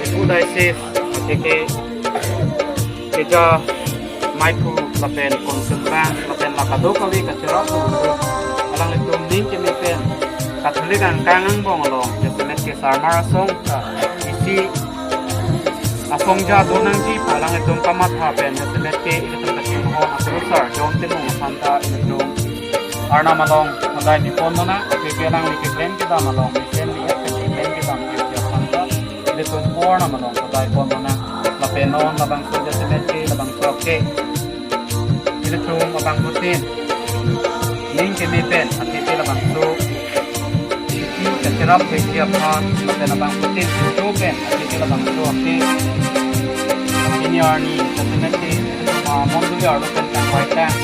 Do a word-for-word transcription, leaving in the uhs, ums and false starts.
Dispur diocese, atheke Teja Maiphu lapen Konsen Bang lapen la kadokave kacherap atum, alanglitum ning keme pen Catholic angkang angbong along jasemet ke sarmar asong ta isi asong ja do nangji pu alanglitum kamatha pen jasemet ke ilitum kachinghon akrusar John Timung aphan ta ilitum Arnam along hadai bipon lonang, atheke alangli keklem kedam along, mesen li-et pen keklem kedam keklem aphan ta ilitum Arnam along hadai pon lonang. Lapen non labangso jasemet ke labangso ke ilitum abangphutin ning keme pen atheke labangso isi kacherap keji aphan lapen abangphutin kecho pen atheke labangso ke ini arni jasemet ke ilitum amondoli arlo pen kangvaitang